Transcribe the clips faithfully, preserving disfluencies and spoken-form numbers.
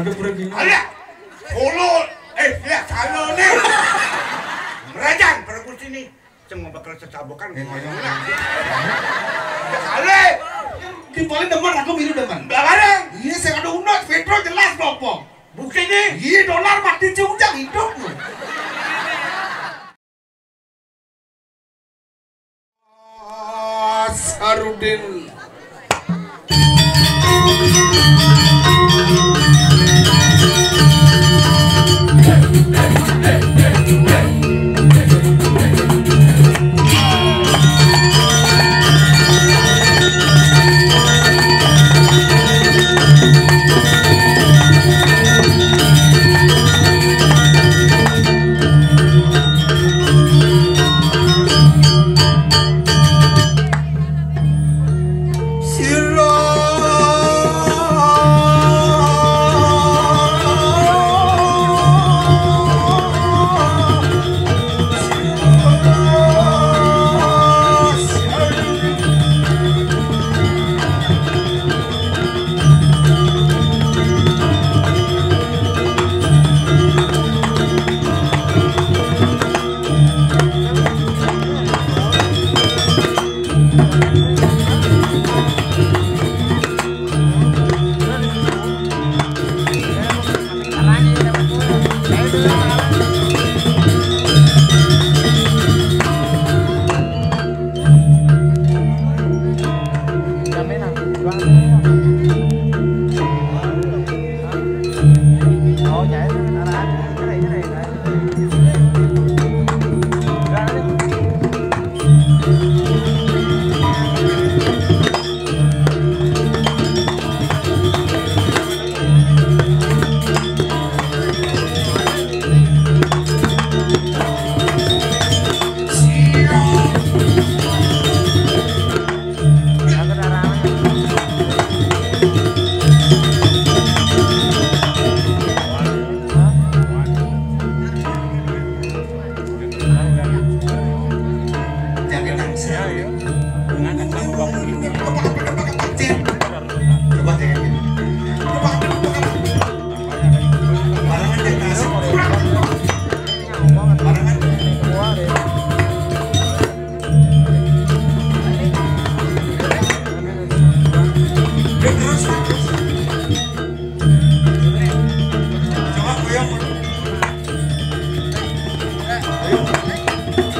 Alah, solo, eh, ya, solo nih. Rajan, perlu sini. Cuma bakal setabokan. Eh, ngoyong. Sekali. Di paling demen aku minum demen. Bareng. Iya, saya ada unot, Petro jelas, Bokong. Bukti nih. Iya, dolar mati, ujang hidup. Sarudin. Jangan nangis. Coba deh. Coba. Barengan deh, kasih. Barengan. Yuk, terus, terus. Coba goyang.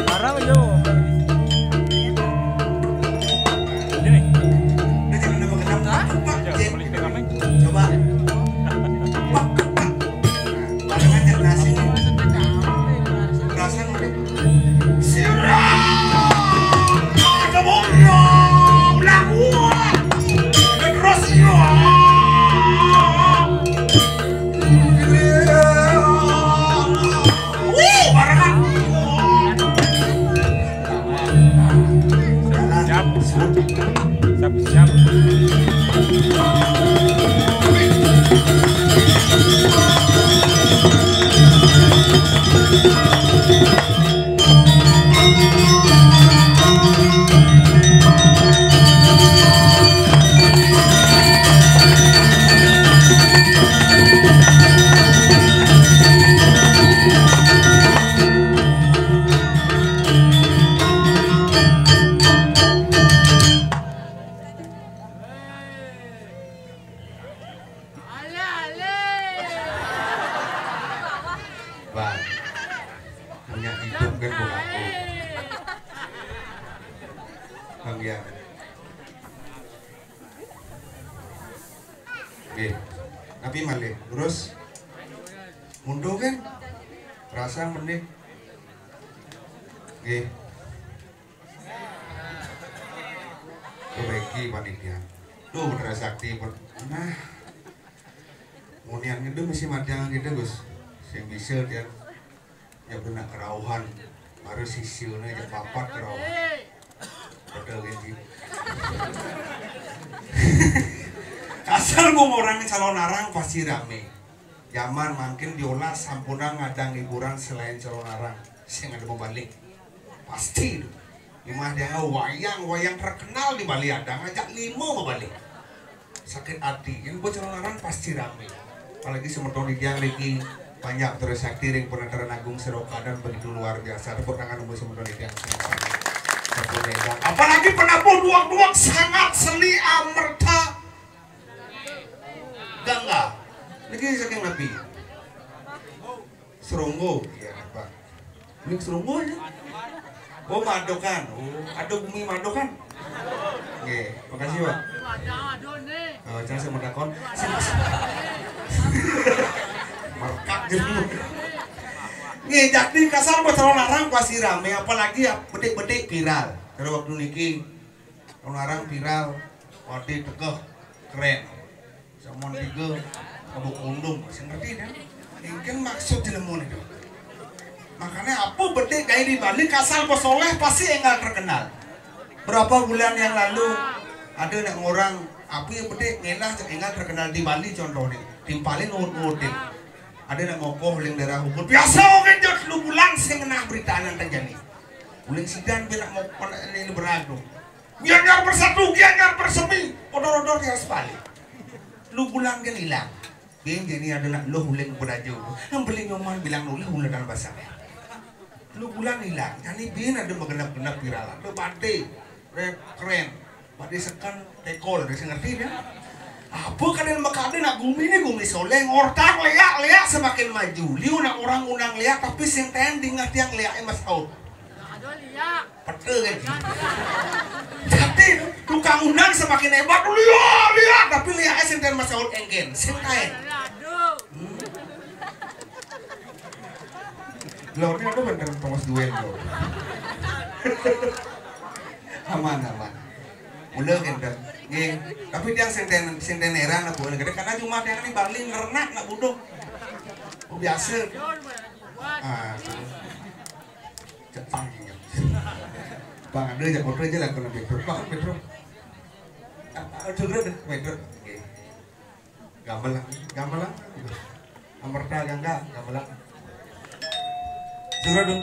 Parah, yo. Ini. Udah, jangan nambah kenapa. Coba. Pak, pak. Barengan yang nasi. Perasaan udah. Sirah. Ada boyong. Lagu. Terus, ya. Wuh, barengan. Siap, siap. Siap, siap. Bang, punya hidup kan bukan aku. Bang ya. Nggih. Tapi malih, terus mundur kan? Rasa mending. Nggih. Kebeki panitia. Duh, bener sakti pun. Nah. Munian ngedem mesti matiang kita, Gus. Sing bisa dia. Ya bener kerauhan. Baru sisiune aja papat kerauhan. Betul kan, Ji? Asal mau orang calon arang pasti rame. Zaman mangkin diolah sampunang ngadang hiburan selain calon arang. Sing ada mau balik. Pasti itu. Imah dia wayang, wayang terkenal di Bali ada ngajak limo mau balik. Sakit hati, yang buat calon arang pasti rame. Apalagi semeton titiang niki banyak terus sakti ring penataran agung Sero Kadan begitu luar biasa. Tepuk tangan untuk semeton titiang. Sampun edan. Apalagi penabuh duweg-duweg sangat seni amerta gangga. Niki saking napi? Seronggo, ya, Pak. Ini Seronggo ya. Oh, Madokan. Oh, ada bumi Madokan. Nggih, makasih, Pak. Oh, jangan saya mau takon. Merekak gitu. Nggih, jadi kasar bos orang larang pasti rame, apalagi ya betik-betik viral. Kalau waktu niki orang larang viral, wadih tegeh, keren. Samon tiga, abu kondom, masih ngerti kan? Mungkin maksud jelemun itu. Makanya apa betik gaya di Bali kasar pesoleh pasti enggal terkenal. Berapa bulan yang lalu ada nak orang apa yang betik ngelah enggal terkenal di Bali contohnya. Timpalin urut-urutin. Ada nak ngokoh uling daerah hukum. Biasa orang jauh lu bulan sing ngenah berita anan terjadi. Uling sidan bila mau ini beradu. Gianyar bersatu, Gianyar bersemi. Odor-odor dia sebalik. Lu bulan kan hilang. Bin jadi ada nak lu uling beraju. Yang beli nyoman bilang lu lah ulah dalam bahasa. Lu bulan hilang. Jadi bin ada menggenap-genap viral. Lu bade. Keren. Keren. Bade sekan tekol. Dia ngerti dia. Apa kadang mekade nak gumi ni gumi soleh. Ngortak leak, leak semakin maju. Liu nak orang unang leak tapi sing ten dingah tiang leak mas out. Pete kan? Jadi tukang unang semakin hebat. Liak, liak. Tapi liak sing ten mas out enggen. Sing ten. Hmm. Lo ini ada bener Thomas Duel lo. Aman, aman. Mula kenten. Nggih. Tapi dia sing ten sing ten heran apa kadang karena cuma dia ini Bali ngerenak nak bodoh. Oh, biasa. Ah. Cak sanggih. Bang ada jak foto aja lah kalau Pedro. Bang Pedro. Ah, ah, coba deh, Pedro. Oke. Gamelan, gamelan. Amerta gangga, gamelan. Suruh dong.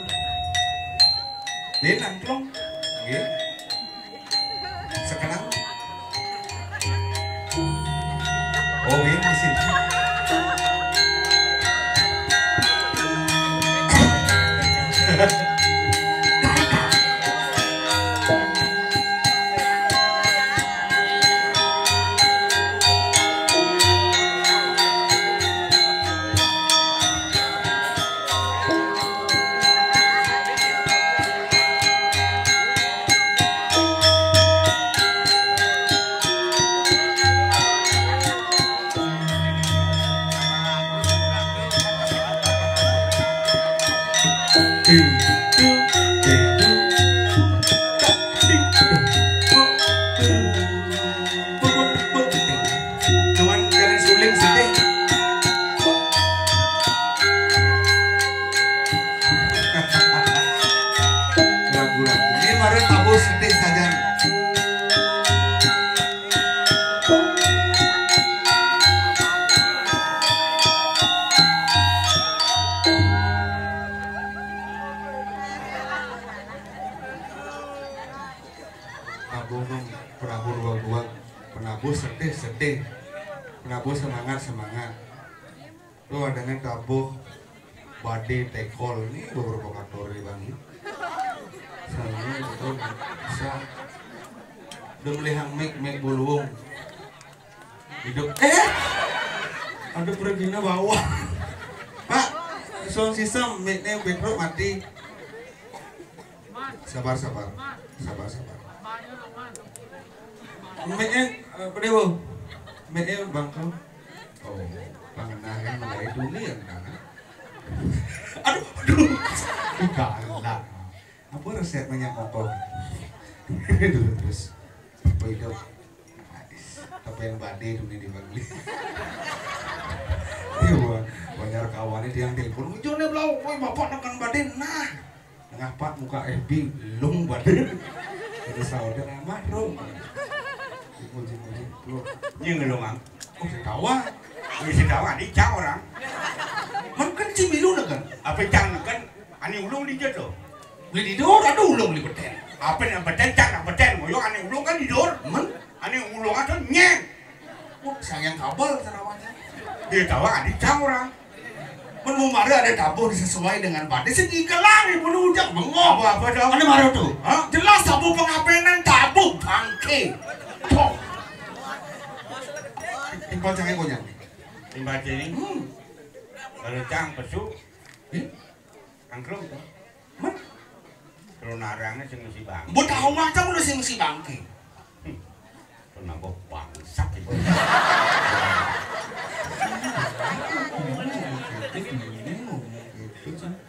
Dia nangklong. Nggih. Sekenang. Oh, ini sih. Cuman jangan suling sedih. Ragu-ragu. Ini baru tabuh sedih saja. Tabuh penabuh dua-dua. Penabuh sedih, sedih. Penabuh semangat, semangat. Tuh adanya tabuh bade tekol ini beberapa kantor di Bangli. Soalnya itu bisa udah melihat mik mik buluung hidup eh ada pergina bawah Pak sound system miknya background mati sabar sabar sabar sabar Meknya eh, apa dia bu? Meknya bangkal. Oh, pangenahan mulai dulu ya kan. Aduh, aduh. Galak. Apa resep minyak motor? Dulu terus. Apa itu? Apa yang badai dunia di Bangli? Iya, banyak kawannya dia yang telepon. Jone blau, woi bapak nekan badai. Nah, Ngapa muka F B lung badan? Ini saudara lama bro. Muji-muji bro. Ini ngelungang. Oh, setawa. Ini setawa, ini cang orang. Man kan cimilu kan? Apa cang kan? Ani ulung di jatuh. Beli tidur, ada ulung di beten. Apa yang beten, cang nak beten. Moyo ani ulung kan tidur. Man? Ani ulung ada nyeng. Oh, sayang kabel sarawanya. Dia tahu adik cang orang. Mun mari ada tabuh sesuai dengan batis, sing ikelang ibu nu ujang bengong. Apa, apa dah? Mana mari tuh? Hah? Jelas tabuh pengapénan, tabuh bangké. Tuh. Timpal cangé konyang. Timpal cangé. Hmm. Kalau cang pesu. Eh? Angklung tuh. Mana? Kalau narangnya sing mesti bangké. Mbok tahu macam udah sing mesti bangké. Hmm. Kenapa bangsat itu?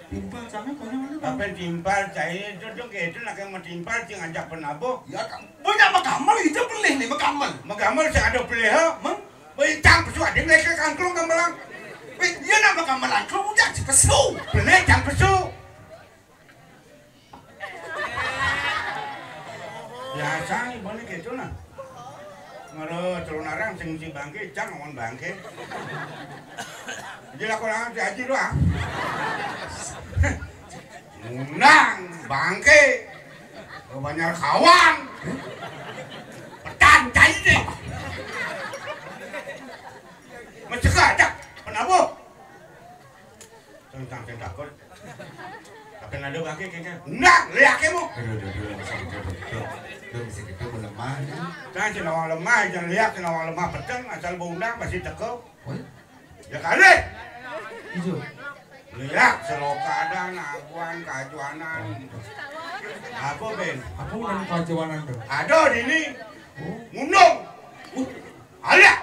Timpal cangé konyang mana, Bang? Apa timpal cangé itu tuh kayak itu nak yang mau timpal sing ngajak penabuh. Ya, banyak makamel itu pelih nih, makamel. Makamel sing ada pelih, ha? Mang? Wéh, cang pesu ada ngélék angklung gamelan. Wéh, iya nama gamelan angklung ujang si pesu. Pelih cang pesu. Biasa ibané gitu nah. Ngaro celonarang sing si bangké, cang ngomong bangké. Jadi lakonan si Haji doang. Ngundang bangké. Banyak kawan. Petan cai deh. Mencegah aja penabuh. Tentang tentang takut. Tapi nado bangké kayaknya. Undang, lihat kamu. Aduh, aduh, aduh, masih gitu, aduh, aduh, masih gitu, melemah, ya. Kan cenah wong lemah, jangan lihat cenah wong lemah peteng, asal bau undang pasti teko. Woi. Ya kali. Itu. Lihat selokadan, aguan, kajuanan. Apa, Ben? Apa udah kajuanan tuh? Ada di ini. Oh. Ngundung. Uh. Alah,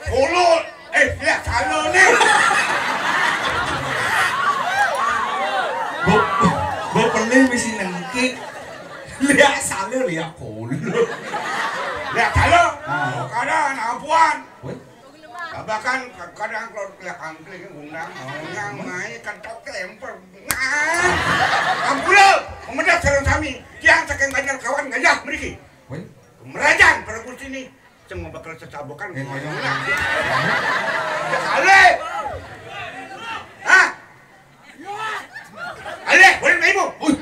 kolo, eh, lihat salah nih. Bo, bo pelih mesti nengkik. Lihat salah, lihat kolo. Lihat salah. Ah. Kadang abuan. Weh? Babakan kadang kalau lihat angkling undang, undang naik kentok lempar. Nah, ampura, pemedas sareng sami. Tiang saking Banjar kawan ngayah mriki. Weh? Kemerajan para Gusti ini. Sing mau bakal secabokan. Eh, ngoyong. Ya, alé. Hah? Alé, boleh maimu. Wih.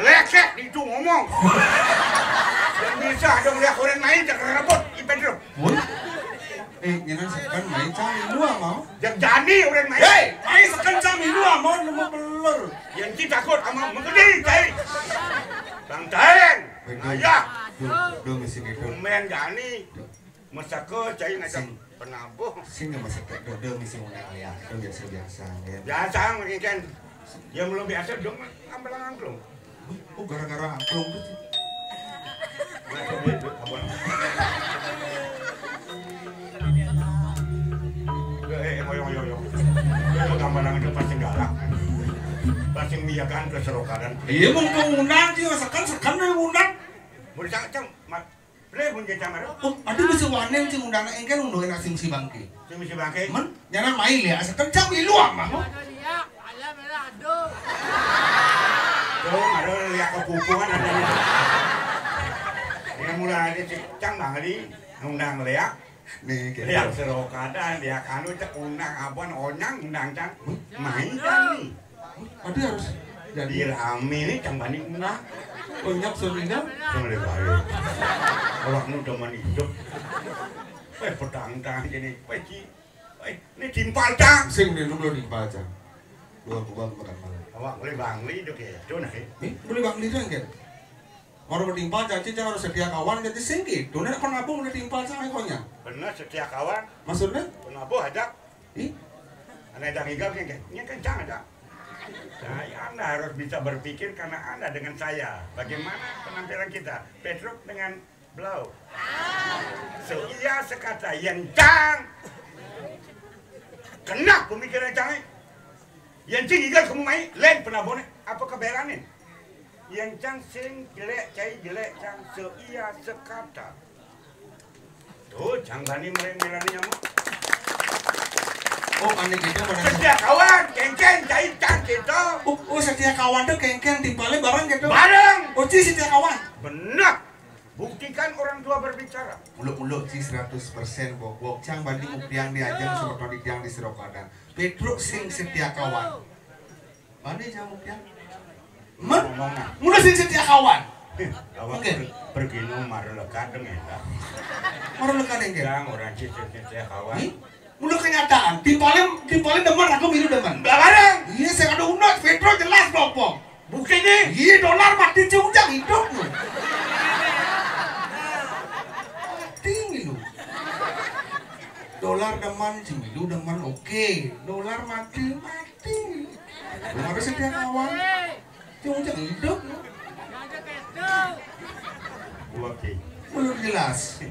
Lekek itu ngomong. Yang bisa ada melihat orang main, jangan rebut, Ipendro. Wih. Eh, nyana sekan main cang dua mau. Yang jani orang main. Hei, main sekan cang dua mau nemu belur. Yang kita takut sama menggede, cai. Bang Taen. Betul. Ayah. Duh, duh, mesti gitu. Tumben jani. Duh. Mesaka cai ngajak penabuh. Sing, sing mesaka, duh, duh, mesti ngundang ayah. Duh, biasa-biasa, ya. Biasa, mungkin kan. Ya, belum biasa, dong, ambil angklung. Oh, gara-gara angklung tuh. Nah, coba itu, apa? Eh, eh, oyong, oyong, oyong. Itu gambaran itu pasti galak. Pasti miyakan ke serokadan. Iya, mau ngundang, sih, sekan, sekan, mau ngundang. Mau disangka, Cang, ma-, Lé mun jajamar. Oh, aduh bisa wanén sing undang éngkén undang énak sing si bangké. Sing si bangké. Men, nyana main ya, asa kencang milu amah. Tuh, ada lihat kepupungan ada. Ya mulai ada cik cang bangli undang lihat. Nih, gitu. Lihat serokadan, lihat anu cek undang abon onyang undang cang. Main kan nih. Aduh harus jadi rame nih cang bani undang. Banyak suaminya. Sama deh bae. Orang nu demen hidup. Eh, petang-tang jadi peci. Eh, ini timpal cang. Sing ini dulu timpal cang. Dua buah makan malam. Awak boleh bangli itu ke. Itu nah. Eh, boleh bangli itu kan? Orang bertimpal cang, cang harus setia kawan jadi sing gitu. Nek penabuh udah timpal cang ekonya. Bener setia kawan. Maksudnya? Penabuh aja. Ih. Anak yang igap yang kayak, yang kencang aja. Nah, ya Anda harus bisa berpikir karena Anda dengan saya. Bagaimana penampilan kita? Petruk dengan blau. So iya sekata yang cang. Kena pemikiran cang. Yang cing igap kamu main, lain penabuhnya. Apa keberanin? Yang cang sing jelek, cai jelek, cang so iya sekata. Tuh, cang bani mereng melani nyamuk. Oh, aneh gitu, mana setia kawan, kengkeng, cai cang gitu. Oh, oh, setia kawan tuh kengkeng timpalnya bareng gitu. Bareng. Oh, ci setia kawan. Benar. Buktikan orang tua berbicara. Muluk-muluk ci seratus persen bok-bok. Cang bani muktiang diajeng semeton di tiang di serokadan. Petruk sing setia kawan. Bani cang muktiang. Mah? Ngomong nah. Mula sing setia kawan. Awak oke. Per-, pergi nu mara lekad deng éta. Mara lekad deng éta. Yang orang ci setia kawan. Ih? Udah kenyataan, timpalnya, timpalnya demen, aku milu demen. Bareng. Iya, saya ada undang, Petro jelas bokong. Buktinya? Iya, dolar mati, Cing Ujang hidup. Mati milu. Dolar demen, Cing Milu demen, oke. Dolar mati, mati. Lu harus setia kawan. Cing Ujang hidup. Gua, Ki. Belum jelas.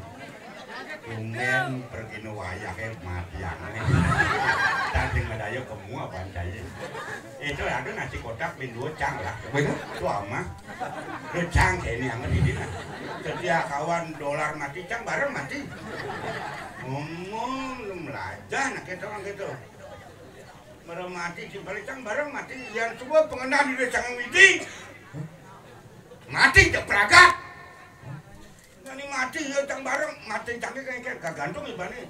Tumben pergi nu wayah, eh, mati aneh. Tadi ngadaya kemu apa anjay? Itu ada nasi kotak bin dua cang lah. Bener? Itu ama. Lu cang kayak ini amat ini nah. Setia kawan dolar mati, cang bareng mati. Ngomong lu melajah nak gitu, orang gitu. Bareng mati, si balik cang bareng mati. Yang semua pengenal di desa Widi. Mati cek pragat. Ini mati ya cang bareng, mati cang kayak kayak gantung ibané.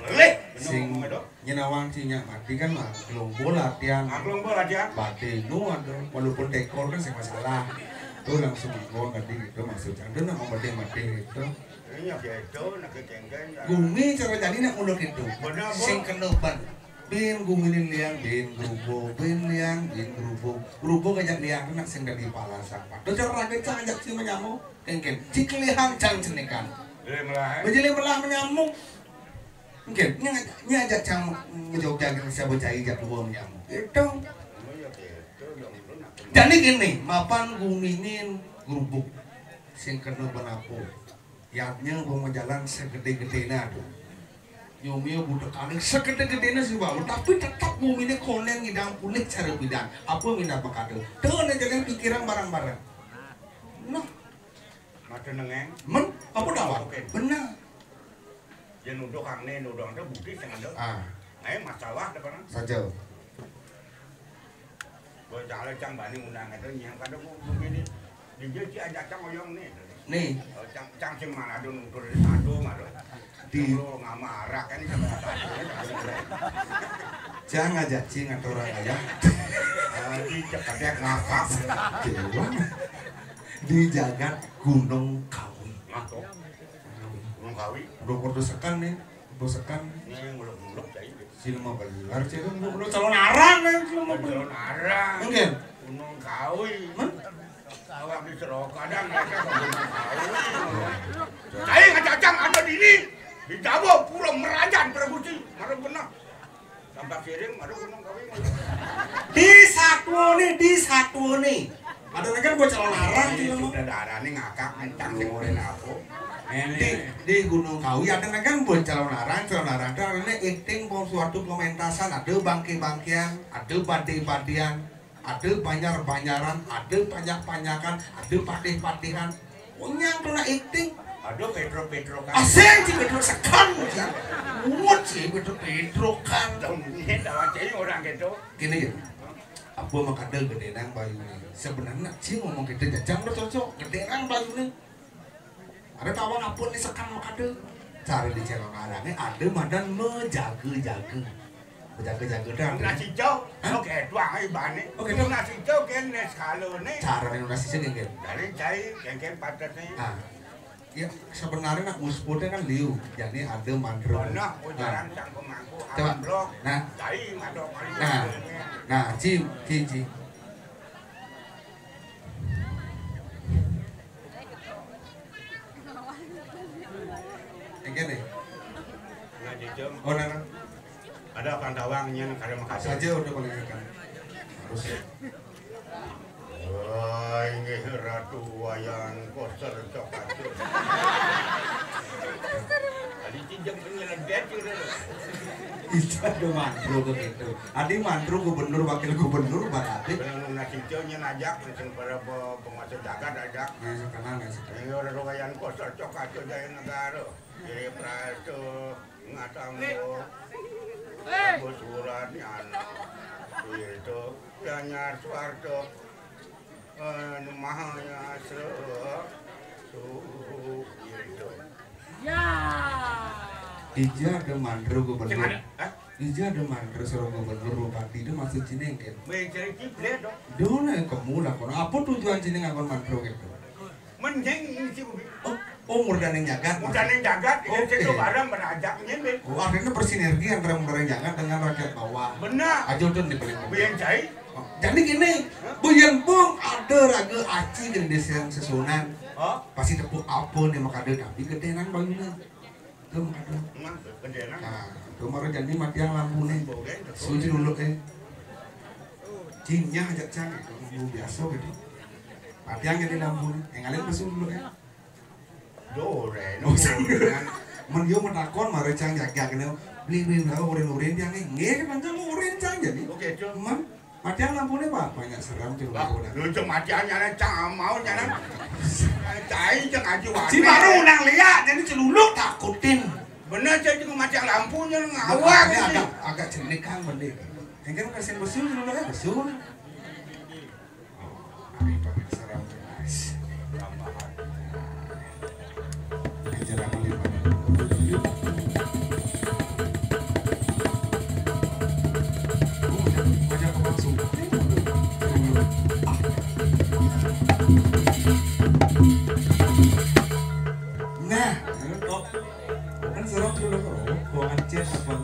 Leleh, bener Sing ngomong itu. Nyenawang sing nyak mati kan mah, gelombol latihan. Ah, gelombol latihan. Batin nu ada, walaupun tekor kan sing masalah. Tuh langsung ngomong tadi gitu, maksudnya. Dia nak ngomong mati gitu. Iya, gitu, nak kecengkeng. Gumi cara jadi nak mundur gitu. Bener, Bu. Sing kena ban. Bin guminin liang, bin gerubo, bin liang, bin gerubo. Gerubo ngajak liang, nak sing dari pala sampah. Tuh cara raga cang ajak si menyamuk. Kengken, ciklihan cang cenikan. Jadi melah, eh? Bejeli melah menyamuk. Mungkin, ini, ini aja cang ngejogja siapa cai jak dua menyamuk. Itu. Oh, iya, gitu, dong. Jadi gini, mapan guminin gerubuk. Sing kena benapo. Yatnya mau jalan segede-gedena tuh. Nyomio budak kali segede-gedena sih bau, tapi tetap gumine konen ngidang pulih cara bidang. Apa minat makada? Tuh, ada jalan pikiran bareng-bareng. Nah, Mata nengeng. Men, apa dawat? Oke. Benar. Dia nuduh kang ne, nuduh ada bukti sing ada. Ah. Nah, masalah depan. Saja. Gua cang cang bani undang itu nyang kada gua begini. Dia ci ajak cang oyong nih. Nih. Oh, cang cang sing mana ada nuduh dari satu mana. Di lu ngamarak kan sama satu. Cang ajak cing atau orang aja. Ah, di cekadek ngakak. Jauh. Di jagat Gunung Kawi. Nah, tuh. Gunung Kawi. Udah perdesekan nih, perdesekan. Ini yang muluk-muluk tadi. Sini mah benar, cewek muluk-muluk calon arang nih, sini mah benar. Calon arang. Enggak. Gunung Kawi. Men? Awak di Seroka dan mereka ke Gunung Kawi. Saya ngajak ada diri di Jawa Pura Merajan Pragusi. Mana benar? Tampak siring, aduh, gunung kawin. Di satu nih, di satu nih. Ada kan buat calon arang di rumah. Sudah darah nih ngakak, encang sing urin aku. Di, di Gunung Kawi ada kan buat calon arang, calon arang itu arane acting, mau suatu pementasan, ada bangke-bangkean, ada bade-badean, ada banjar-banjaran, ada panjak-panjakan, ada padeh-padehan. Unyang tuh nak acting. Aduh, Pedro, Pedro kan. Asing sih Pedro sekan sih. Muat sih Pedro, Pedro kan. Dong, ini dalam cewek orang gitu. Gini ya. Apa makada gede nang bayu nih? Sebenarnya sih ngomong kita jajang lo cocok. Gede nang bayu nih. Ada tawang apa nih sekan makada? Cara di calon arangnya ada madan menjaga-jaga. Menjaga-jaga dah. Nasi hijau. Hah? Oke, tuang aja bani. Oke, tuang. Nasi hijau kan nih sekali nih. Cara nih nasi hijau kan. Dari cai, kan, kan padat nih. Ah. Ya, sebenarnya nak musputnya kan liu. Jadi ada mandro. Benar, ujaran sang pemangku. Coba. Amblok. Nah. Cai, madok, madok. Nah. Nah, cim, cim, cim. Engke nih. Nah, jejong. Oh, nah, nah. Ada Pandawang nyen kada makasih. Saja udah mengingatkan. Harus. Oh, inggih Ratu Wayan Koster Cokacur. Tadi cinjam penyeledet gitu. Bisa ada mandro ke gitu. Adi mandro gubernur, wakil gubernur, Pak Adi. Benar nasi hijau nyen ajak, sing para pe-, penguasa jagat ajak. Nah, sekarang, nah, sekarang. Ini orang Wayan Koster Cokacur Jaya Negara. Giri Prasto. Ngatanggo. Ambo surat nyana. Wirto Gianyar Suwarto. Anu Mahaya Asra. Su-, Wirto. Ya. Ija ada mandro gubernur. Sing ada? Hah? Ija ada mandro seorang gubernur bupati itu maksud cini kan? Weh, cari kiblat dong. Dona kamu lah kono. Apa tujuan cini ngakon mandro gitu? Mending isi bumi. Oh, Oh, murdaning jagat. Murdaning jagat, ini Oke. Itu barang berajak ini. Oh, artinya bersinergi antara murdaning jagat dengan rakyat bawah. Benar. Aja udah diberi. Biar cai. Oh, jadi gini, Bu Yen Bung ada raga aci gede desa yang sesunan. Oh. Pasti tepuk apa nih makada tapi gedenan bangunan. Tuh makada. Nah, tuh mara jadi matiang lampu nih. Suci dulu eh. Cinya aja cang itu biasa gitu. Matiang jadi lampu nih. Engalin pesu dulu eh. Dore, no. Men yo matakon mara cang jaga kene. Beli beli beli urin urin dia nih. Nggih, pancen urin cang jadi. Oke, Cun. Men matiang lampune apa? Banyak seram cuma. Wah, lu cuma matiang nyana cang mau nyana. Cai cang aji warna. Si baru unang lihat jadi celuluk takutin. Bener cai cuma matiang lampunya ngawak. Agak agak cenik kan bener. Engke kasih besul celuluk besul. Nah, kan serok dulu kok. Buangan chat apa?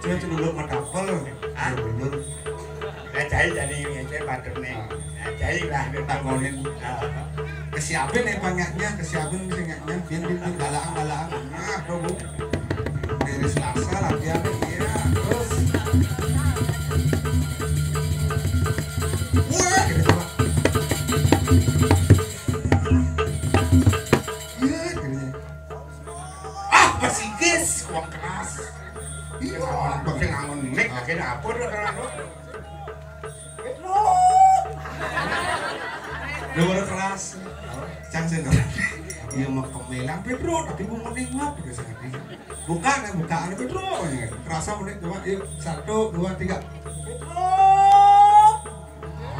Cuma celuluk matapel. Ah, bener. Lah cai jadi ngecek batur nih. Nah, cai lah dia takonin. Kesiapin nih pangaknya, kesiapin sing ngaknya, biar dia galaan-galaan. Nah, tuh, Bu. Dari Selasa latihan iya, terus. Wah, gitu coba. Iya, gitu. Ah, pasigis, uang keras. Iya, orang penting angon mic, akhirnya apa tuh kalau Udah baru keras. Cang sih enggak. Iya mah kemelang Pedro, tapi mau mending ngap gitu saya. Bukan ya, bukan Pedro ya. Kerasa mending coba yuk satu dua tiga. Pedro.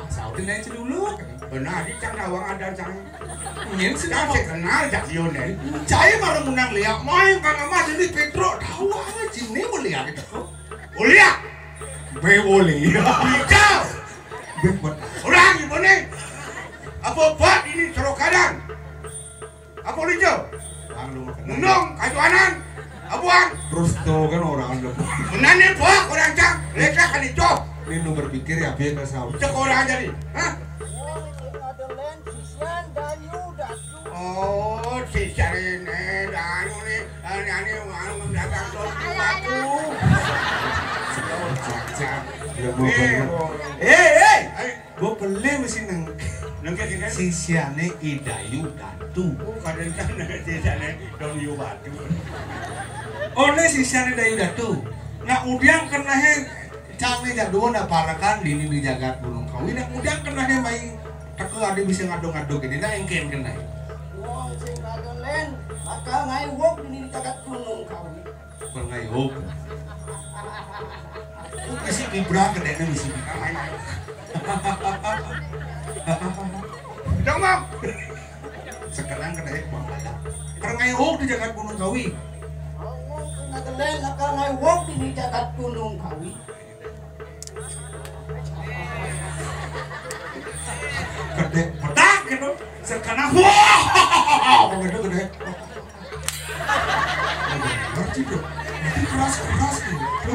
Sautin aja dulu. Benar di cang nawang ada cang. Nyen sih Cang kenal cak Yonen. Cai malah menang lihat main kang amat ini Pedro tahu aja ini melihat itu. Ulia. Bewoli. Hijau. Bebot. Orang ibu nih. Apa obat ini serokadan? Apa hijau? Gunung, kajuanan, abuan. Terus tuh kan orang ada. Menane buah orang cang. Lekas kan itu. Ini nu berpikir ya biar ke sawit. Cek orang jadi. Hah? Oh, si Sarine, anu nih. Ani, ani, anu mendagang batu. Cak, cak. Ya, mau Eh, bener. oh. Eh, eh. Ayo. Gua beli mesin neng. Neng ke sini. Sisiane Idayu Datu. Oh, kadang kan sisiane Dong Yu Batu. Oh, ini sisiane Idayu Datu. Nah, udiang kena he cang nih jadua na parakan dini di jagat Gunung Kawi. Nah, udiang kena he main teke ada bisa ngadu-ngadu gini. Nah, engken kena he. Wong sing kadelen, maka ngai wong dini di jagat Gunung Kawi. Bukan ngai wong. Ku kisi kibra kedekne misi. Dong, Bang. Sekarang kedai Bang Lada. Karena ngai wong di jagat Gunung Kawi. Wong sing kadelen, maka ngai wong dini di jagat Gunung Kawi. Gede, pedak gitu. Sekena, wah, begitu gede. Ngerti tuh. Itu keras-keras gitu.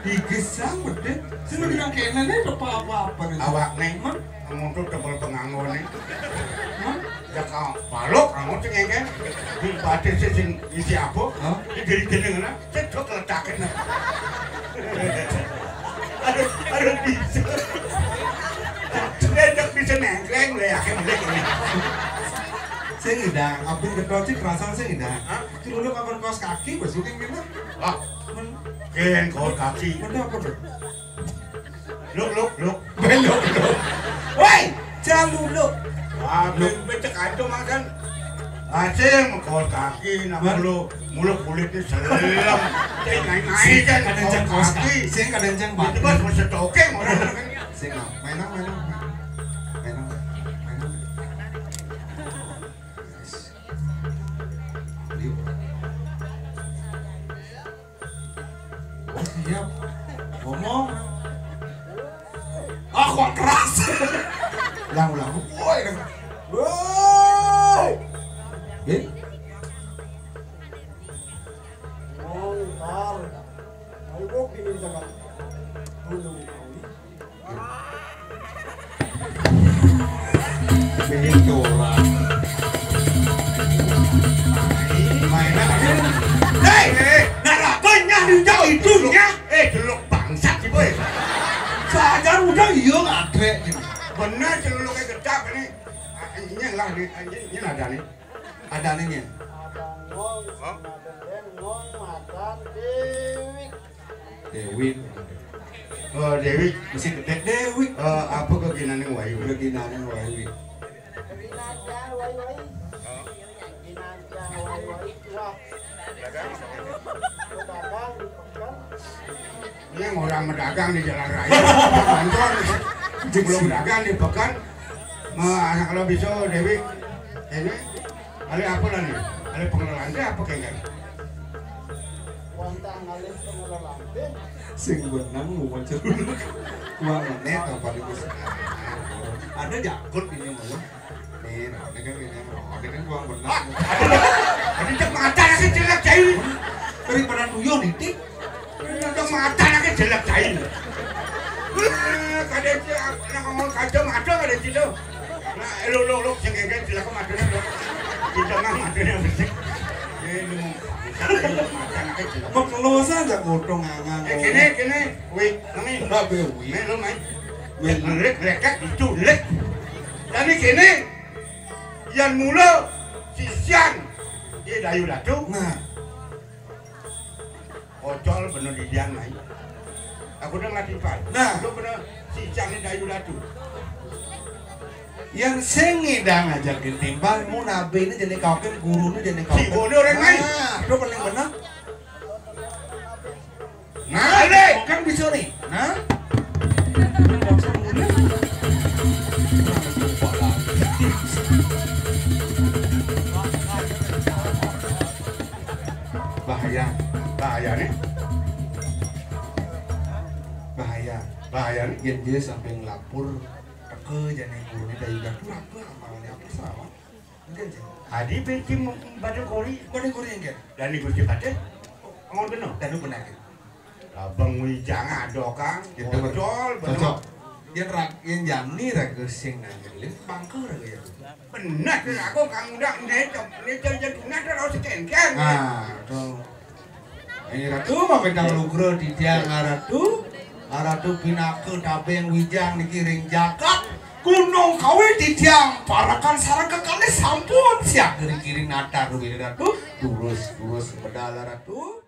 Digesang gede. Sing bilang kene nih apa-apa nih. Awak neng mah. Amun tuh tebel penganggo nih. Hah? Ya kau balok, amun sing ngengken. Di batin sing isi apa? Hah? Di diri jeneng. Cedok letakin. Aduh, aduh bisa. Cedok bisa nengkleng lho ya. Sing ngidang, ampun ketocik kerasa sing ngidang. Hah? Celuluk ampun kaos kaki, bos, bukan gitu. Wah, ken kaos kaki. Bener apa tuh? Luk, luk, luk. Belum, belum. Woi, celuluk. Wah, ben becek aja makan. Asing kaos kaki nak mulu, mulu kulitnya selem. Cek naik-naik kan kaos kaki. Sing kadang jeng Itu bos mesti toke orang kan. Sing, mainan, mainan, mainan, mainan. Yang ulang. Woi, woi. Eh? Montar. Mabuk ini sama. Gunung Kawi. Begitu lah. Mainan. Hei, narapanya di jauh itu nya. Eh, jelek bangsat sih, boy. Sadar udah iya ngadrek. Bener, jeleknya gedap ini. Ah, ini lah nih, ini, ini ada nih. Ada nih, nih. Ada ngong, ada ngong, ada Dewi. Dewi. Oh, Dewi. Mesti gede Dewi. Eh, apa keginane wae? Keginane wae. Keginane wae. Keginane wae. Wah. Pedagang di pekan. Ini orang medagang di jalan raya. Kantor. Belum dagang di pekan. Ma, anak lo bisa, Dewi. Ini, ada apa lah nih? Ada pengenalan teh apa kengken? Wantah ngalih pengenalan teh. Sing benang mau mancur. Uang menit apa di bos? Ada jakut ini malah. Nih, nah, ini kan ini, nah, ini kan uang benang. Ada cek mata sih jelek jahil. Daripada tuyul nitik. Untuk mata lagi jelek jahil. Eh, kada itu, nak ngomong kaca mata kada itu. Nah, lu, lu, lu, sing kayak jelek mata lu. Kita mah mata yang bersih. Eh, lu mau mata lagi jelek. Mau keluar saja potong angan. Eh, kene, kene, wih, kami. Apa wih? Nih, lu main. Wih, lek, lek, itu lek. Tapi kene, yang mula, sisian, dia dayu datu. Nah. Ocol bener didian mai. Aku udah ngerti, Pak. Nah. Lu bener si Cang Dayu Datu. Yang sing ngidang aja ketimbang mu nabe ini jadi kau kan guru ini jadi kau. Si bodoh orang lain. Nah, itu paling benar. Nah, ini kan bisa nih. Nah. Bahaya. Bahaya nih. Bahaya. Bahaya nih. Yen dia sampai ngelapor ke jane gurune Dayu Datu, apa amalane, apa salah? Enggak, Jen. Adi peci pada kori. Pada kori enggak? Dan Gusti Patih. Ngomong benar. Dan lu benar. Abang Wijang ada, Kang. Gitu, betul. Cocok. Yen rak, yen jani raga sing nang ngelim, pangker raga ya. Benar, aku Kang udah neto, neto jadi nato harus kenken. Nah, tuh. Ini ratu mah bintang lugra titiang ratu. Ratu pinaka tabeng wijang niki ring jagat. Gunung Kawi titiang parakan sareng kekalih sampun siap dari kiri natar ratu. Terus, terus medal ratu.